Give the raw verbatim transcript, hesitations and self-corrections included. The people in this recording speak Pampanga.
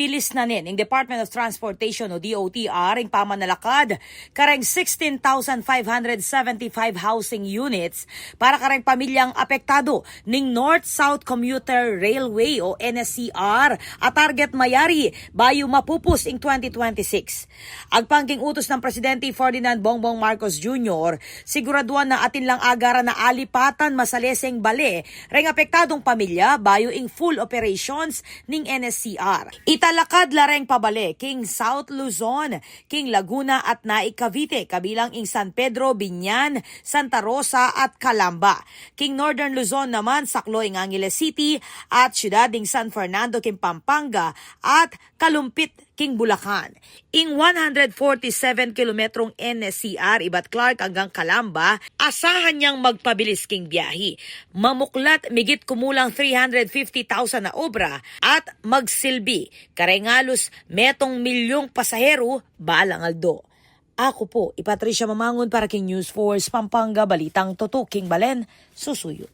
Pilis na nin ing Department of Transportation o D O T R ing pamanalakad kareng sixteen thousand five hundred seventy-five housing units para kareng pamilyang apektado ning North-South Commuter Railway o N S C R a target mayari bayu mapupus ing twenty twenty-six. Agpang king utus nang Presidente Ferdinand Bongbong Marcos Junior, siguraduan na atin lang agaran a alipatan masaleseng bale reng apektadung pamilya bayu ing full operations ning N S C R. Italakad la reng pabale king South Luzon, king Laguna at Naik, Cavite, kabilang ing San Pedro, Biñan, Santa Rosa at Calamba. King Northern Luzon naman, saklo ing Angeles City at siyudad ning San Fernando king Pampanga at Calumpit king Bulacan. Ing one hundred forty-seven kilometrong N S C R ibat Clark anggang Calamba, asahan yang magpabilis king biyahi. Mamuklat migit kumulang three hundred fifty thousand na obra at magsilbi kareng alus metung milyung pasaheru balang aldo. Aku pu i Patricia Mamangun para king News Force Pampanga, balitang tutuking balen, susuyu.